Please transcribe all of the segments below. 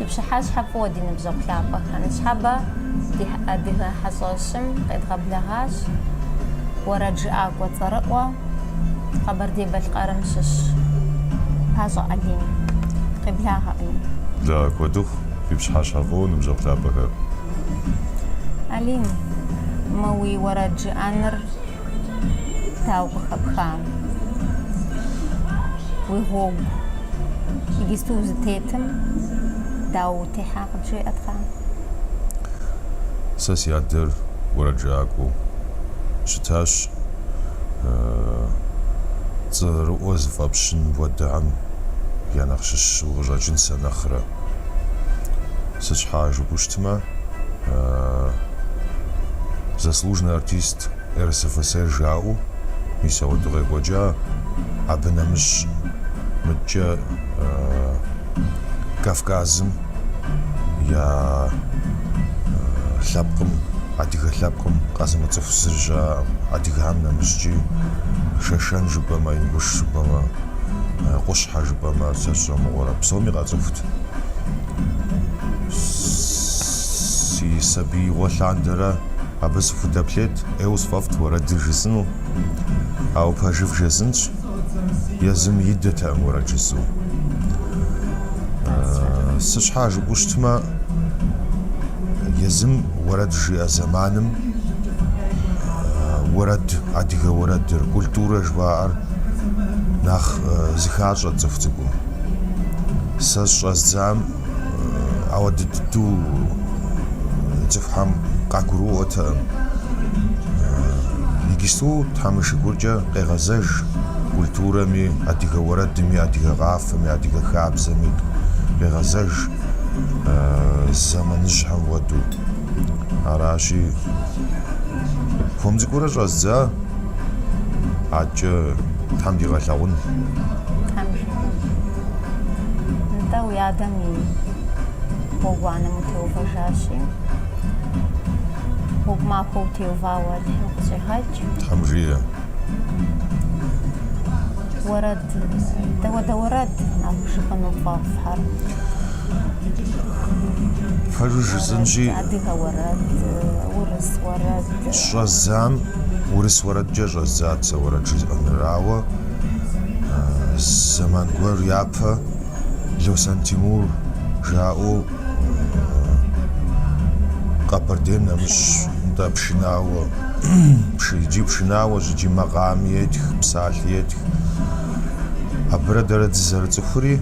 Фи пщыхьэщхьэ фӏыуэ ди ныбжьэгъу лъапӏэхэ. Ныщхьэбэ ди адыгэ хьэщӏэщым къедгъэблэгъащ уэрэджыӏакӏуэ цӏэрыӏуэ Къэбэрдей-Балъкъэрым щыщ Пащӏэ Алим. Къеблагъэ, Алим. Благъэ куэд ухъу, фи пщыхьэщхьэ фӏыуэ ныбжьэгъу лъапӏэхэр. Алим, мы уи уэрэд жыӏэныр дауэ къыхэпха? Уи гъуэгу иджысту узытетым дауэ утехьа къыджеӏэт кхъа? Сэ си адэр уэрэджыӏакӏуэу щытащ. Цӏэрыӏуэ зыфӏэпщын хуэдэхэм я нэхъ щыщу къыщӏэкӏын сэ нэхърэ. Сыт щхьа жыпӏэу щытмэ, заслуженный артист РСФСР жаӏэу мис ауэдэу къекӏуэкӏа, абы нэмыщӏ мыдкӏэ Кавказым я лъэпкъым, адыгэ лъэпкъым къэзымыцӏыху зыри щыӏэкъым. Адыгэхэм нэмыщӏкӏи шэшэн жыпӏэмэ, ингуш жыпӏэмэ, къущхьэ жыпӏэмэ, сэ сщӏэ мыгъуэрэ, псоми къацӏыхут. Си сабиигъуэ лъандэрэ абы сыхудэплъейт, ӏейуэ сфӏэфӏт уэрэдыр жысӏэну, ауэ пэжыр вжесӏэнщ, езым идэтэкъым уэрэд жысӏэу. Сыт щхьа жыпӏэу щытмэ, езым уэрэд жиӏэ зэманым уэрэд, адыгэ уэрэдыр, культурэ жыхуаӏэр нэхъ зыхащӏэт цӏыху цӏыкӏум. Сэ щӏэздзам ауэдэ дыдэу цӏыхухэм къагурыӏуэтэкъым. Иджысту Тхьэм и шыкуркӏэ къегъэзэж культурэми, адыгэ уэрэдми, адыгэ къафэми, адыгэ хабзэми къегъэзэж зэманыжьхэм хуэдэу. Аращи, хуэм цӏыкӏуурэ щӏэздза, адэкӏэ Тхьэм дигъэлъагъун. Тхьэм жиӏэ. Нтӏэ, уи адэм и гъуэгуанэм утеувэжащи, гъуэгу махуэ утеувауэ Алыхьым къыщӏигъэкӏ. Тхьэм жиӏэ. Уэрэд, дауэдэ уэрэд нэхъ жыпӏэну пфӏэфӏхэр? Пэжу жысӏэнщи. Адыгэ уэрэд, урыс уэрэд. Щӏэздзам урыс уэрэдкӏэ щӏэздзат сэ уэрэд жысӏэныр, ауэ зэман гуэр япэ Лосэн Тимур жаӏэу Къэбэрдейм нэмыщӏ нтӏэ пшынауэ, иджы пшынауэщ, иджы макъами етх, псалъи етх. Абырэ дэрэ дызэрыцӏыхури,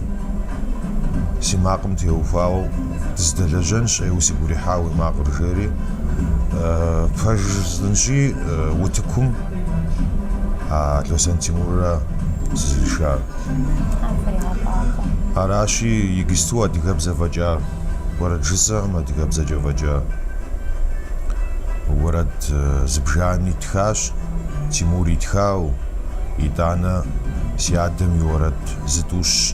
си макъым теухуауэ дыздэлэжьэнщ, ӏейуэ сигу ирихьа уи макъыр жери. Пэжыр жысӏэнщи, утыкум а Лосэн Тимурра сызришар. Аращи, иджысту адыгэбзэ фӏэкӏа уэрэд жысӏэкъым, адыгэбзэкӏэ фӏэкӏа уэрэд зыбжани тхащ, Тимур итхау, итӏанэ си адэм и уэрэд зытӏущ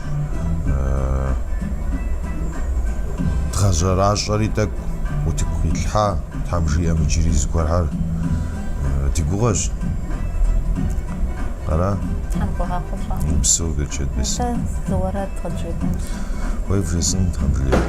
дгъэщӏэращӏэри тӏэкӏу утыку къитлъхьа, Тхьэм жиӏэм иджыри зыгуэрхэр ди гугъэщ. Ара? Тхьэм къуигъэхъулӏэ. Упсэу, берычэт бесын. Нтӏэ, зы уэрэд къыджепӏэнщ. Уей вжесӏэн, Тхьэм жиӏэ.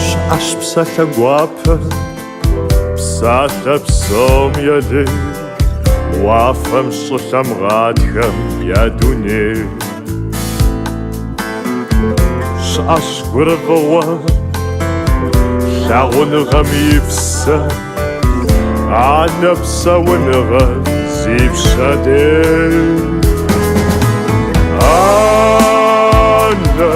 Щыӏэщ псалъэ гуапэ, псалъэ псом елей, уафэм щӏылъэм гъатхэм я дуней. Щыӏэщ гурыфӏыгъуэ, лъагъуныгъэм и псэ, анэ псэуныгъэ зи пщэдей. Анэ,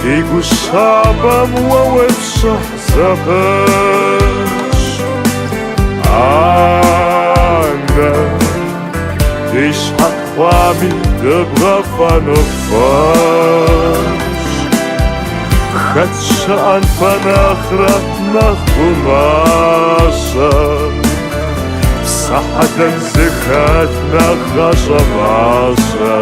ди гу щабэм уэ уепщыхь зэпытщ. Анэ, ди щхьэ тхъуами дыбгъэфӏэну пфӏэфӏщ. Хэт щыӏэн фэ нэхърэ нэхъ гумащӏэ, псэ хьэлэл зыхэлъ нэхъ гъащӏэ мащӏэ.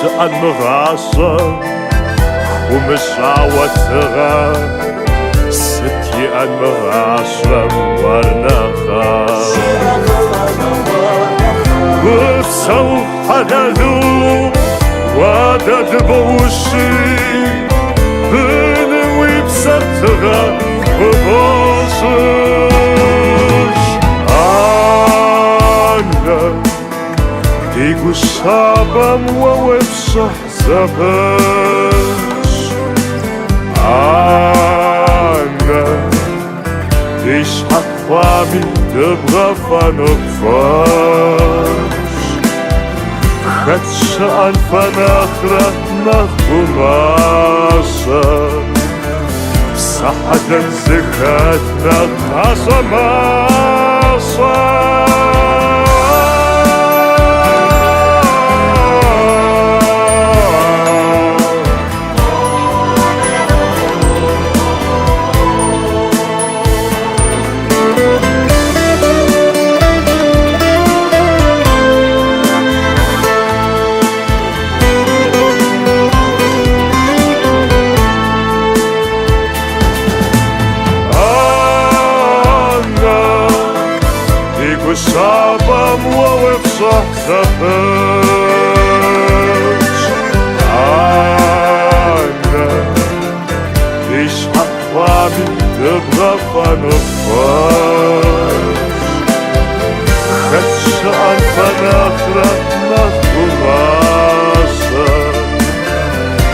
щыӏэн мы гъащӏэм Хуумыщӏауэ тыгъэ? Сыт иӏэн мы гъащӏэм уэр нэхъэ? Упсэу хьэлэлу уэ дэ дыбоущий, Быным уи псэр тыгъэ хубощӏыж. Анэ, ди гу щабэм уэ уепщӏыхь зэпытщ. Анэ, ди щхьэ тхъуами дыбгъэфӏэну пфӏэфӏщ. Хэт щыӏэн фэ нэхърэ нэхъ гумащӏэ? Псэ хьэлэл зыхэлъ нэхъ гъащӏэ мащӏэ. Анэ, ди гу щабэм уэ уепщӏыхь зэпытщ. Анэ, ди щхьэ тхъуами дыбгъэфӏэну пфӏэфӏщ. Хэт щыӏэн фэ нэхърэ нэхъ гумащӏэ?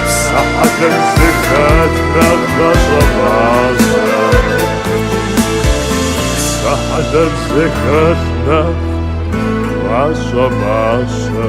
Псэ хьэлэл зыхэлъ нэхъ гъащӏэ мащӏэ. Псэ хьэлэл зыхэлъ нэхъ гъащӏэ мащӏэ.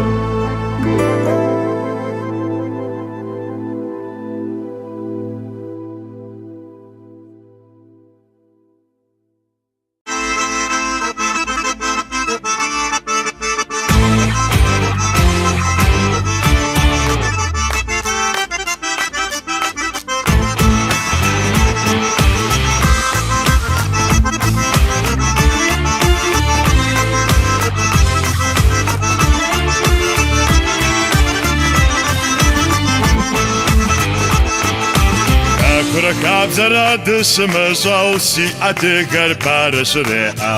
Хэкурэ хабзэрэ дыщымыщӏэу си адыгэр бэрэ щреӏэ.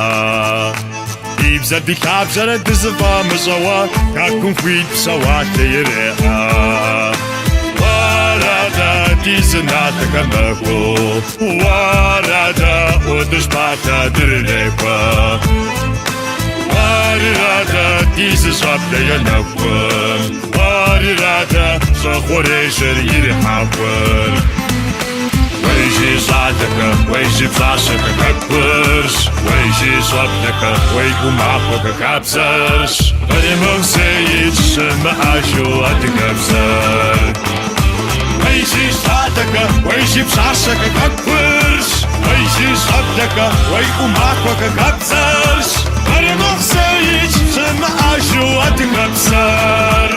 Ди бзэр ди лъабжьэрэ дызыфӏэмыщӏэуэ хэкум хуит псэуалъэ иреӏэ. Уэрэдэ ди зы налъэ хэмыхуу, уэрэдэ ӏутӏыж пӏалъэ дрырекӏуэ. Уэрэдэ ди зы щӏэблэ енэхум, уэрэдэ щӏы хъурейжьыр ирихьэхур. Уей си щӏалэхэ, уей си пщащэхэ хэкурщ, уей си щӏэблэхэ, уей ӏумахуэхэ хабзэрщ. Къримыху зэикӏ щымыӏэжу адыгэбзэр. Уей си щӏалэхэ, уей си пщащэхэ хэкурщ, уей си щӏэблэхэ, уей ӏумахуэхэ хабзэрщ. Къримыху зэикӏ щымыӏэжу адыгэбзэр.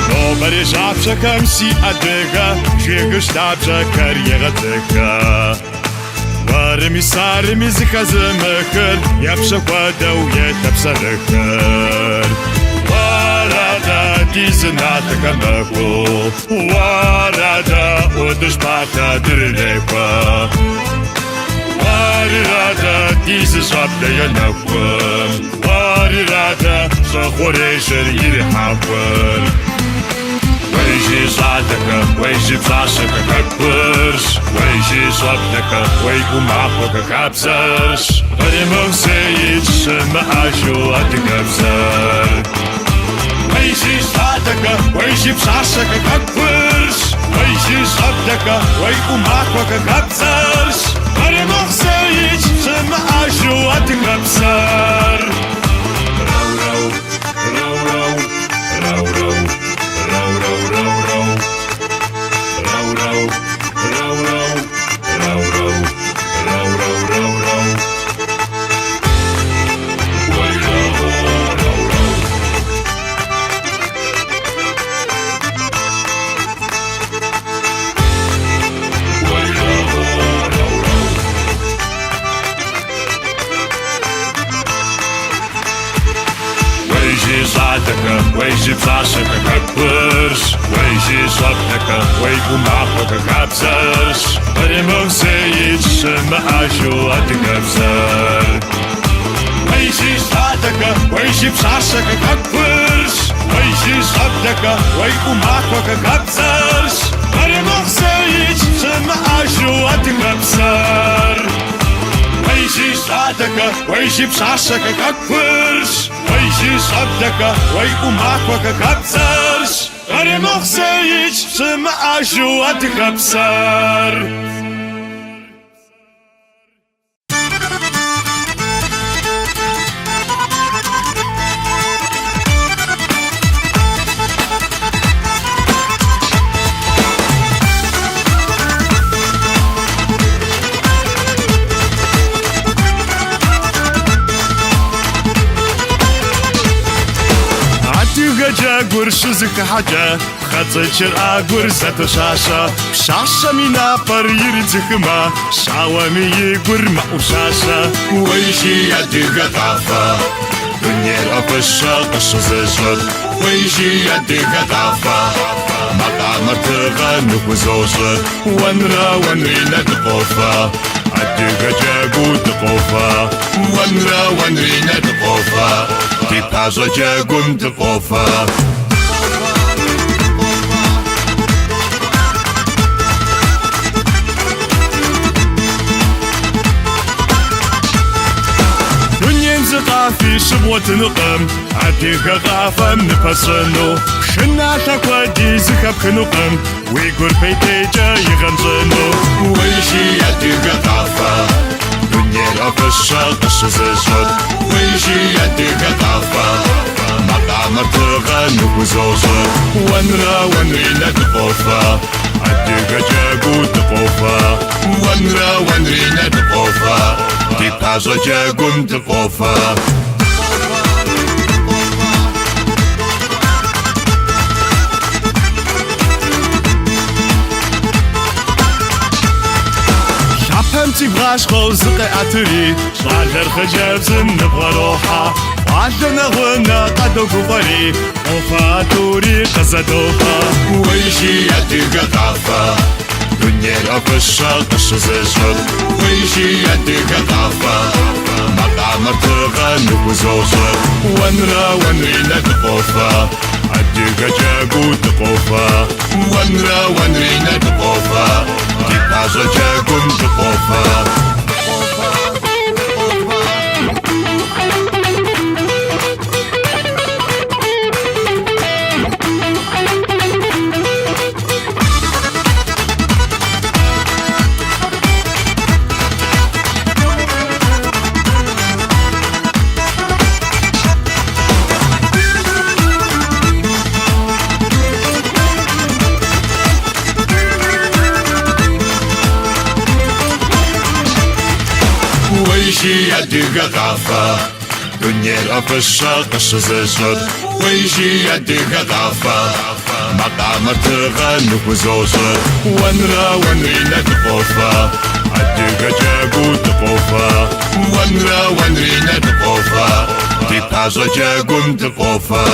Нобэрей жьапщэхэм си адыгэ жыгыжь лъабжьэхэр егъэдзыхэ. Уэрми сэрми зыхэзымыхыр епщэ хуэдэу елъэпсэрыхыр. Уэрэдэ ди зы налъэ хэмыхуу, уэрэдэ ӏутӏыж пӏалъэ дрырекӏуэ. Уэрэдэ ди зы щӏэблэ енэхум, уэрэдэ щӏы хъурейжьыр ирихьэхур. Уей си щӏалэхэ, уей си пщащэхэ хэкурщ, уей си щӏэблэхэ, уей ӏумахуэхэ хабзэрщ. Къримыху зэикӏ щымыӏэжу адыгэбзэр. Уей си щӏалэхэ, уей си пщащэхэ хэкурщ, уей си щӏэблэхэ, уей ӏумахуэхэ хабзэрщ. Къримыху зэикӏ щымыӏэжу адыгэбзэр. Рэу-рэу, рэу-рэу, рэу-рэу, рэу-рэу-рэу-рэу. Рэу-рэу, рэу-рэу, рэу-рэу, рэу-рэу-рэу-рэу. Уей, рэу-рэу-рэу. щӏалэхэ, уей си пщащэхэ, хэкурщ. Уей си щӏэблэхэ, уей ӏумахуэхэ, хабзэрщ. Къремыхъу зэикӏ щымыӏэжу адыгэбзэр. Уей си щӏалэхэ, уей си пщащэхэ, хэкурщ. Уей си щӏэблэхэ, уей ӏумахуэхэ, хабзэрщ. Къремыхъу зэикӏ щымыӏэжу адыгэбзэр. Уей си щӏалэхэ, уей си пщащэхэ, хэкурщ. Уей си щӏэблэхэ, уей ӏумахуэхэ, хабзэрщ. Къремыхъу зэикӏ щымыӏэжу адыгэбзэр. Адыгэ джэгур щызэхыхьэкӏэ, пхъэцӏычыр ӏэгур зэтощащэ, пщащэм и напӏэр иридзыхымэ, щауэми и гур мэӏущащэ. Уей жи адыгэ къафэ, дунейр ӏэфӏыщэ къыщызыщӏыр. Уей жи адыгэ къафэ, макъамэр тыгъэ ныхузощӏыр. Уэнрэ уэнринэ дыкъофэ, адыгэ джэгуу дыкъофэ. Уэнрэ уэнринэ дыкъофэ, ди пащӏэ джэгум дыкъофэ. Дунейм зы къафи щыбгъуэтынукъым, адыгэ къафэм ныпэсщӏыну. Пшыналъэ куэди зыхэпхынукъым, уи гур пейтейкӏэ игъэнщӏыну. Уей жи адыгэ къафэ, дунейр ӏэфӏыщэ къыщызыщӏыр. Уей жи адыгэ къафэ, макъамэр тыгъэ ныхузощӏыр. Уэнрэ уэнринэ дыкъофэ, адыгэ джэгуу дыкъофэ. Уэнрэ уэнринэ дыкъофэ, ди пащӏэ джэгум дыкъофэ. Лъапэм цӏибгъащхъуэу зыкъеӏэтри, щӏалэр хъыджэбзым ныбгъэрохьэ. Къуалэ нэгъунэ къадогуфӏэри, къофэ а тӏури къызэдофэ. Уей жи адыгэ къафэ, дунейр ӏэфӏыщэ къыщызыщӏыр. Уей жи адыгэ къафэ, макъамэр тыгъэ ныхузощӏыр. Уэнрэ уэнринэ дыкъофэ, адыгэ джэгуу дыкъофэ. Уэнрэ уэнринэ дыкъофэ, ди пащӏэ джэгум дыкъофэ. Уей жи адыгэ къафэ, дунейр ӏэфӏыщэ къыщызыщӏыр. Уей жи адыгэ къафэ, макъамэр тыгъэ ныхузощӏыр. Уэнрэ уэнринэ дыкъофэ, адыгэ джэгуу дыкъофэ. Уэнрэ уэнринэ дыкъофэ, ди пащӏэ джэгум дыкъофэ.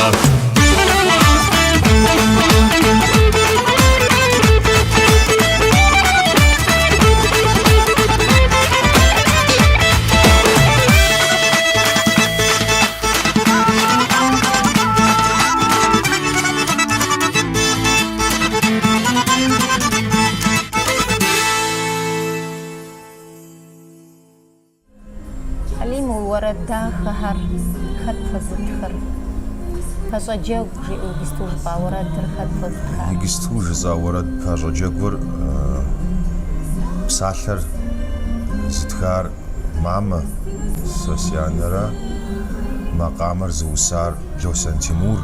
Алим, уи уэрэд дахэхэр хэт пхуэзытхыр? Пащӏэ джэгу жиӏэу иджысту жыпӏа уэрэдыр хэт пхуэзытхар? Иджысту жысӏа уэрэд Пащӏэ джэгур псалъэр зытхар мамэ, сэ си анэра, макъамэр зыусар Лосэн Тимур.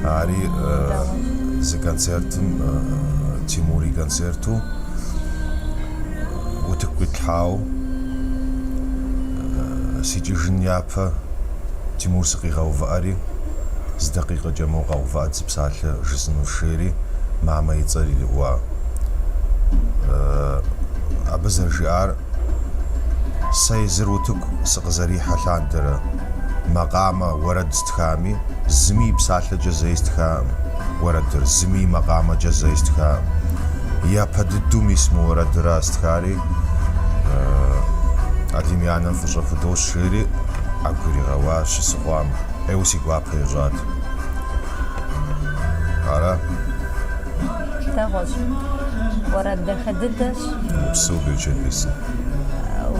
Ари зы концертым, Тимур и концерту утыку къитлъхьауэ сикӏыжын япэ Тимур сыкъигъэувыӏэри, зы дакъикъэкӏэ моуэ къэувыӏэт зы псалъэ жысӏэну жери, мамэ и цӏэр ириӏуа. Абы зэрыжиӏар сэ езыр утыку сыкъызэрихьэ лъандэрэ. Макъамэ уэрэд стхами, зыми и псалъэкӏэ зэи стхакъым уэрэдыр, зыми и макъамэкӏэ зэи стхакъым. Япэ дыдэу мис мы уэрэдыра стхари, Алим и анэм фӏыщӏэ худощӏ жери ӏэгу иригъэуа щысыхъуам, ӏейуэ си гуапэ ищӏат. Ара? Дэгъуэщ. Уэрэд дахэ дыдэщ. Упсэу, берычэт бесын.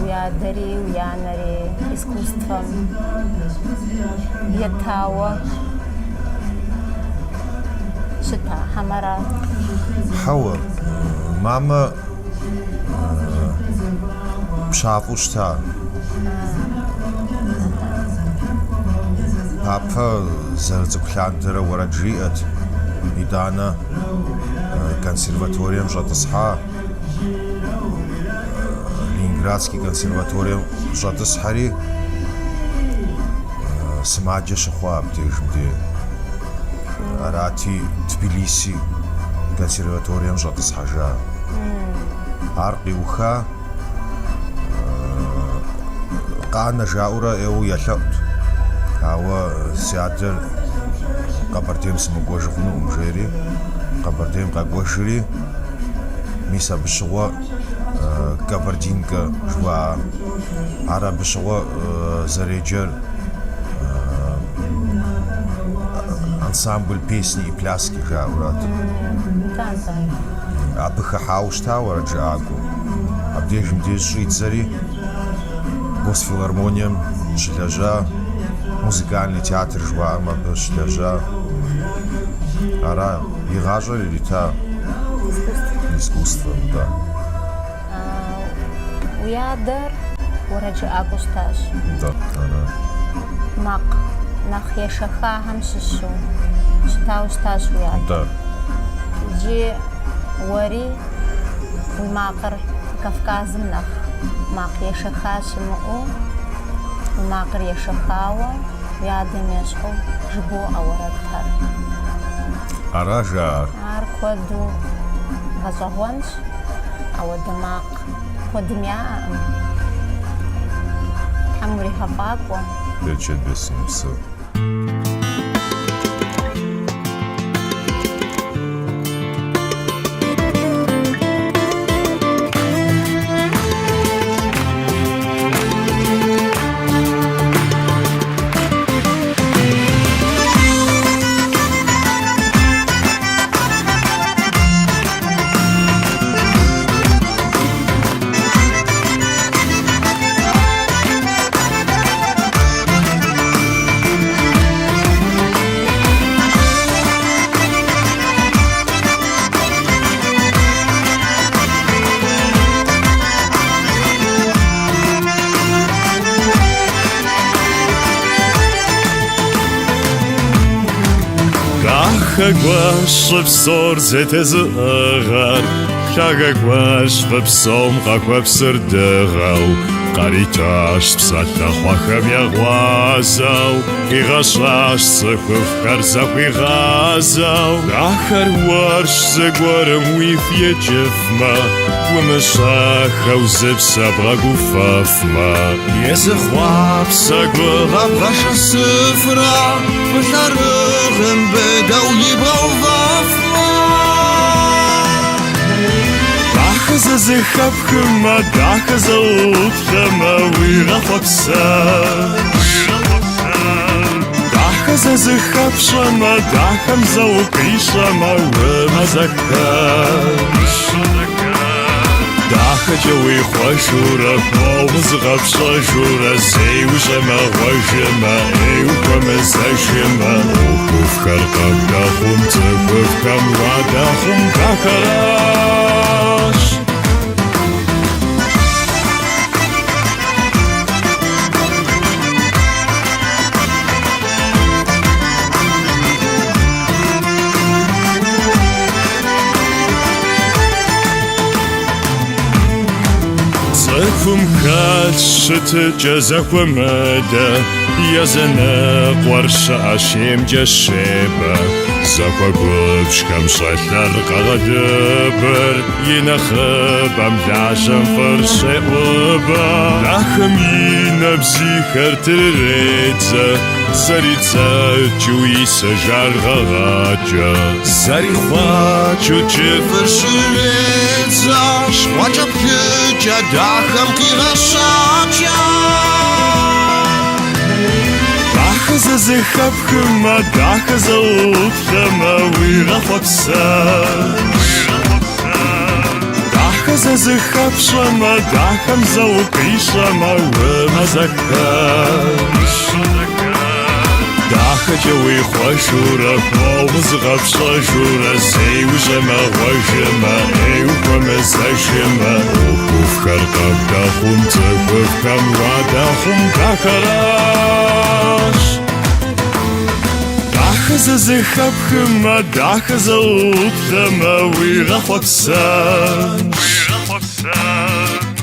Уи адэри, уи анэри искусствэм етауэ щыта хьэмэрэ? Хьэуэ, мамэ пщафӏэу щыта. Папэ зэрыцӏыкӏу лъандэрэ уэрэд жиӏэт, итӏанэ консерваторием щӏэтӏысхьа, Ленинградский консерваторием щӏэтӏысхьэри сымаджэ щыхъуа абдежым де. Арати, Тбилиси консерваторием щӏэтӏысхьэжа. Ар къиуха, къанэ жаӏэурэ ӏейуэ елъэӏут. Ауэ си адэр Къэбэрдейм сымыкӏуэжу хъунукъым, жери, Къэбэрдейм къэкӏуэжри, мис абы щыгъуэ Кабардинкэ жыхуаӏа. Ар абы щыгъуэ зэреджэр ансамбль песни и пляски жаӏэурат. Абы хыхьауэ щыта уэрэджыӏакӏуэу. Абдежым деж щӏидзэри Госфилармонием щылэжьа, музыкальный театр жыхуаӏэм абы щылэжьа. Ара и гъащӏэр ирита искусствэм, да. Уи адэр уэрэджыӏакӏуэу щытащ. Да, ара. Макъ нэхъ ешэхахэм щыщу щытауэ щытащ уи адэр. Да. Иджы уэри уи макъыр Кавказым нэхъ макъ ешэха щымыӏэу, уи макъыр ешэхауэ, уи адэм ещхьу жыбоӏэ уэрэдхэр. Ара жаӏэр? Ар куэду гъэщӏэгъуэнщ, ауэдэ макъ куэдым яӏэкъым. Тхьэм уригъэфӏакӏуэ. Берычэт бесын, упсэу. Дахэ гуэрщ щӏы псор зэтезыӏыгъэр, Лъагэ гуэрщ фӏы псом къахуэпсыр дыгъэу, Къаритащ псалъэ хъуахэм я гъуазэу, Къигъэщӏащ цӏыхуфӏхэр зэхуигъазэу. Дахэр уэрщ зэгуэрым уифӏ екӏыфмэ, Умыщӏэххэу зы псэ бгъэгуфэфмэ. Езы хъуапсэ гугъэ бгъэшэсыфрэ, Фӏы лъэрыгъым быдэу ибгъэувэфмэ. Дахэ зэ зэхэпхымэ, дахэ зэ уӏуплъэмэ, уигъэхъуэпсэ. Дахэ зэ зыхэпщӏэмэ, дахэм зэ укъищӏэмэ, умэзэхэ. Дахэкӏэ уихъуэжурэ, фӏыуэ зыкъэпщӏэжурэ, зэи ущӏемыгъуэжымэ, ӏей ухуэмызэжымэ. ӏуэхуфӏхэр къыбдэхъум, цӏыхуфӏхэм уадэхъум, дахэращ. Цӏыхум хэлъщ щытыкӏэ зэхуэмыдэ, Языныкъуэр щыӏэщ емкӏэ щебэ. Зэхуэгубжьхэм щӏылъэр къагъэлыбыр, И нэхъыбэм лажьэм фӏыр щеӏубэ. Дахэм и нэбзийхэр трыредзэ, Зэридзэкӏыу и сэ жар гъэгъакӏэ. Зэрихъуэкӏыу кӏыфӏыр щыредзэ, Щхъуэкӏэплъыкӏэ дахэм къигъэщакӏэ. Дахэ зэ зэхэпхымэ, дахэ зэ уӏуплъэмэ, уигъэхъуэпсэнщ. Дахэ зэ зыхэпщӏэмэ, дахэм зэ укъищӏэмэ, умэзэхэнщ. Дахэкӏэ уихъуэжурэ, фӏыуэ зыкъэпщӏэжурэ, зэи ущӏемыгъуэжымэ, ӏей ухуэмызэжымэ, ӏуэхуфӏхэр къыбдэхъум, цӏыхуфӏхэм уадэхъум, дахэращ. Дахэ зэ зэхэпхымэ, дахэ зэ уӏуплъэмэ, уигъэхъуэпсэнщ.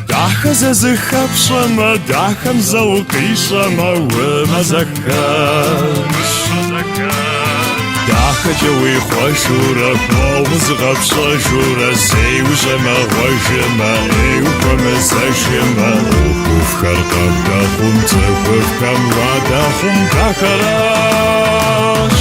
Дахэ зэ зыхэпщӏэмэ, дахэм зэ укъищӏэмэ, умэзэхэнщ. Дахэкӏэ уихъуэжурэ, фӏыуэ зыкъэпщӏэжурэ, зэи ущӏемыгъуэжымэ, ӏей ухуэмызэжымэ, ӏуэхуфӏхэр къыбдэхъум, цӏыхуфӏхэм уадэхъум, дахэращ.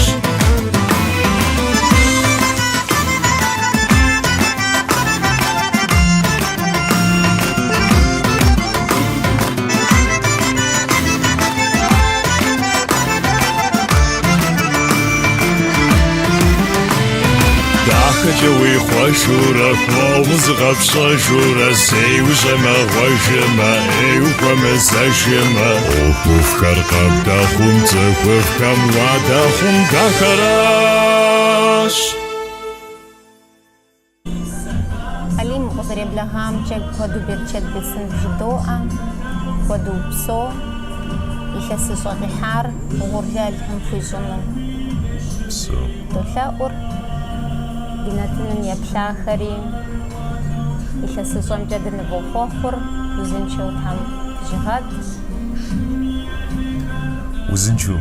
Дахэкӏэ уихъуэжурэ, фӏыуэ зыкъэпщӏэжурэ, зэи ущӏемыгъуэжымэ, ӏей ухуэмызэжымэ, ӏуэхуфӏхэр къыбдэхъум, цӏыхуфӏхэм уадэхъум, дахэращ. Алим укъызэреблэгъамкӏэ куэду берычэт бесын бжыдоӏэ, куэду упсэу, илъэсыщӏэ къихьар угъурлы Алыхьым пхуищӏыну. Псэу. Долъэӏур, ди нэтыным еплъахэри, илъэсыщӏэмкӏэ дынывохъуэхъур, узыншэу Тхьэм фыщигъэт. Узыншэу.